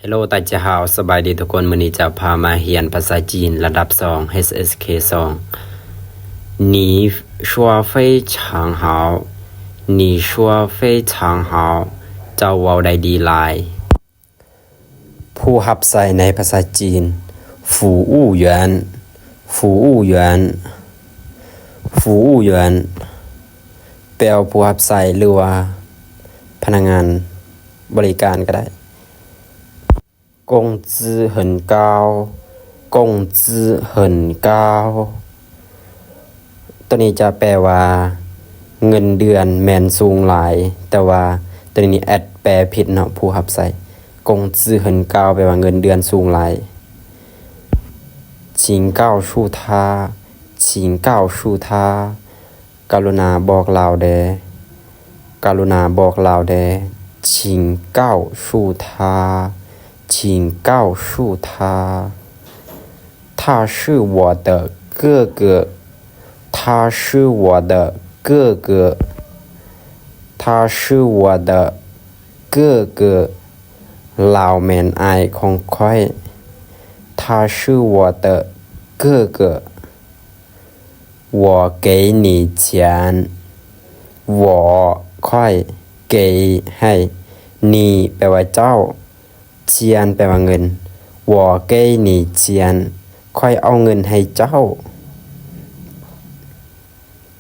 Hello 大家好 ສະບາຍດີທຸກຄົນ ມື້ນີ້ຈະພາມາຮຽນພາສາຈີນລະດັບສອງ ເອສເອສເຄສອງ 你说非常好 你说非常好 ເຈົ້າເວົ້າໄດ້ດີຫຼາຍ. ຜູ້ຮັບໃຊ້ໃນພາສາຈີນ 服务员 服务员 服务员 ແປວ່າຜູ້ຮັບໃຊ້ ຫຼືວ່າພະນັກງານບໍລິການກໍໄດ້. 工资很高 工资很高 ໂຕນີ້ຈະແປວ່າເງິນເດືອນແມ່ນສູງຫຼາຍ, ແຕ່ວ່າໂຕນີ້ແອັດແປຜິດເນາະ ຜູ້ຮັບໃຊ້. 工资很高 ແປວ່າເງິນເດືອນສູງຫຼາຍ. 请告诉他 请告诉他 ກະລຸນາບອກລາວແດ່ ກະລຸນາບອກລາວແດ່. 请告诉他 请告诉他 他是我的哥哥 他是我的哥哥 他是我的哥哥 ລາວແມ່ນອ້າຍຂອງຂ້ອຍ. 他是我的哥哥 我给你钱 我 ຂ້ອຍ 给 ໃຫ້ 你 ແປວ່າເຈົ້າ 钱 ແປວ່າເງິນ. 我给你钱 ຂ້ອຍເອົາເງິນໃຫ້ເຈົ້າ.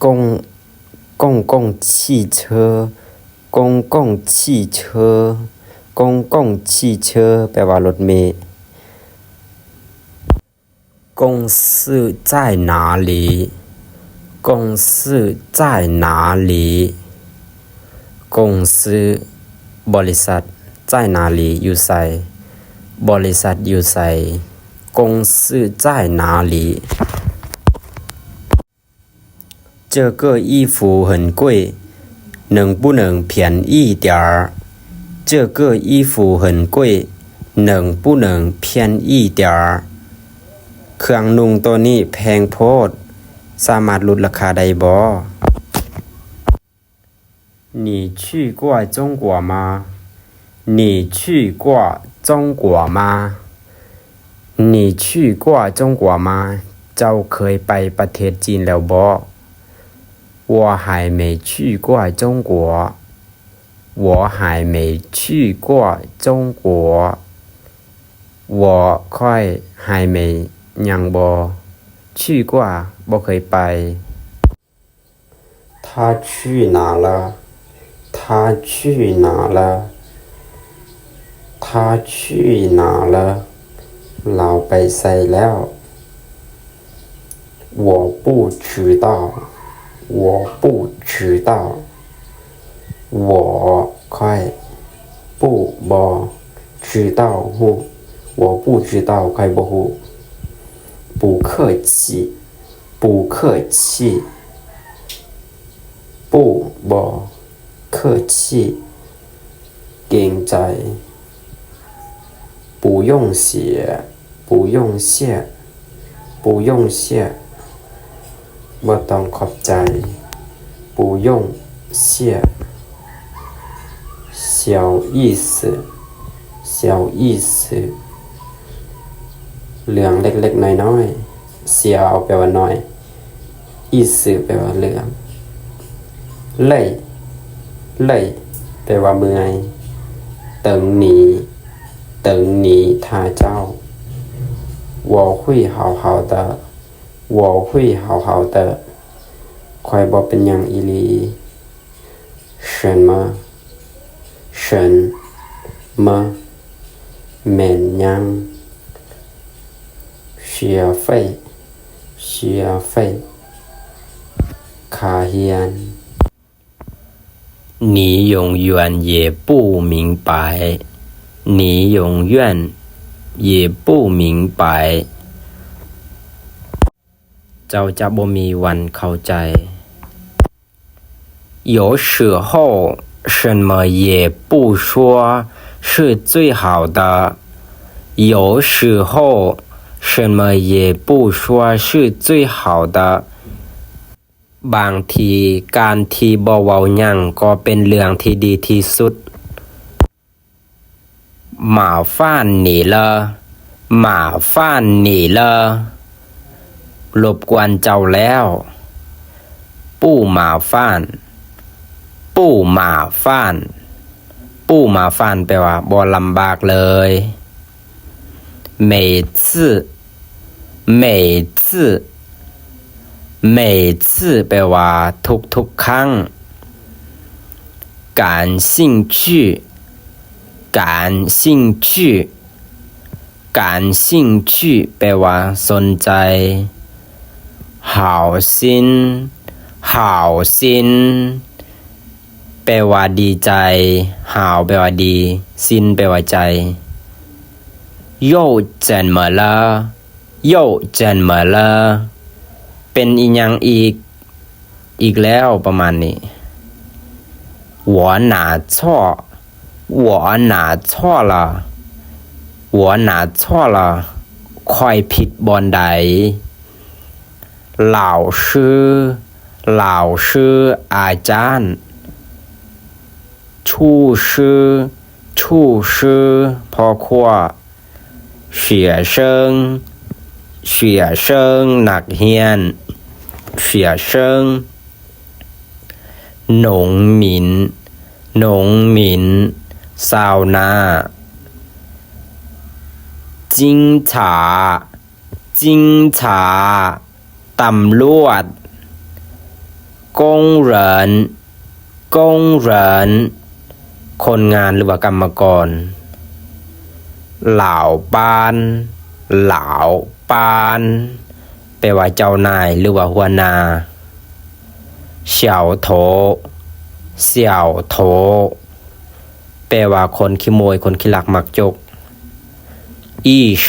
公 公共汽车 公共汽车 公共汽车 ແປວ່າລົດເມ. 公司在哪里 公司在哪里 公司 ບໍລິສັດ 在哪里 ຢູ່ໃສ ບໍລິສັດຢູ່ໃສ. 公司在哪里 这个衣服很贵 能不能便宜点儿 这个衣服很贵 能不能便宜点儿 ເຄື່ອງນຸ່ງໂຕນີ້ແພງໂພດ ສາມາດຫຼຸດລາຄາໄດ້ບໍ່? 你去过中国吗 你去过中国吗 你去过中国吗 ເຈົ້າເຄີຍໄປປະເທດຈີນແລ້ວບໍ່? 我还没去过中国 我还没去过中国 我 ຂ້ອຍ 还没 ຍັງບໍ່ 去过 ບໍ່ເຄີຍໄປ. 他去哪了 他去哪了 他去哪了 ລາວໄປໃສແລ້ວ? 我不知道 我不知道 我 ຂ້ອຍ 不 ບໍ່ 知道 ຮູ້ 我不知道 ຂ້ອຍບໍ່ຮູ້. 不客气 不客气 不 ບໍ່ 客气 ເກງໃຈ. 不用谢 不用谢 不用谢 ບໍ່ຕ້ອງຂອບໃຈ. 不用谢 小意思 小意思 ເລື່ອງເລັກໆນ້ອຍໆ. 小 ແປວ່ານ້ອຍ 意思 ແປວ່າເລື່ອງ. 累 累 ແປວ່າເມື່ອຍ. 等你 等你 ຖ້າເຈົ້າ. 我会好好的 我会好好的 ຂ້ອຍບໍ່ເປັນຫຍັງອີ່ຫຼີ. 什么 什么 ແມ່ນຫຍັງ. 学费 学费 ຄ່າຮຽນ. 你永远也不明白 你永远也不明白 ເຈົ້າຈະບໍ່ມີວັນເຂົ້າໃຈ. 有时候什么也不说是最好的 有时候什么也不说是最好的 ບາງທີການທີ່ບໍ່ເວົ້າຫຍັງກໍເປັນເລື່ອງທີ່ດີທີ່ສຸດ.麻烦你了 麻烦你了 ລົບກວນເຈົ້າແລ້ວ 不麻烦 不麻烦 不麻烦 ແປວ່າບໍ່ລຳບາກເລີຍ 每次 每次 每次 ແປວ່າທຸກໆຄັ້ງ 感兴趣 感兴趣 感兴趣 ແປວ່າສົນໃຈ 好心 好心 ແປວ່າດີໃຈ 好 ແປວ່າດີ 心 ແປວ່າໃຈ 又怎么了 又怎么了 ເປັນອີ່ຫຍັງອີກ ອີກແລ້ວ ປະມານນີ້ 我拿错 我拿错了 我拿错了 ຂ້ອຍຜິດບ່ອນໃດ 老师 老师 ອາຈານ 厨师 厨师 ພໍ່ຄົວ 学生 学生 ນັກຮຽນ 学生 农民 农民 ຊາວນາ 警察 警察 ຕຳຫຼວດ 工人 工人 ຄົນງານ ຫຼືວ່າກຳມະກອນ 老板 老板 ແປວ່າເຈົ້ານາຍ ຫຼືວ່າຫົວໜ້າ 小偷 小偷 ແປວ່າຄົນຂີ້ໂມຍ ຄົນຂີ້ລັກມັກຈົກ 医生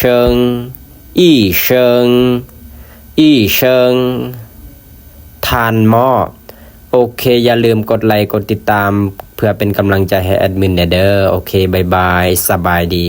医生 医生 ທ່ານໝໍ ໂອເຄ ຢ່າລືມກົດໄລກົດຕິດຕາມ ເພື່ອເປັນກຳລັງໃຈໃຫ້ແອດມິນແດ່ເດີ ໂອເຄ ບາຍບາຍ ສະບາຍດີ.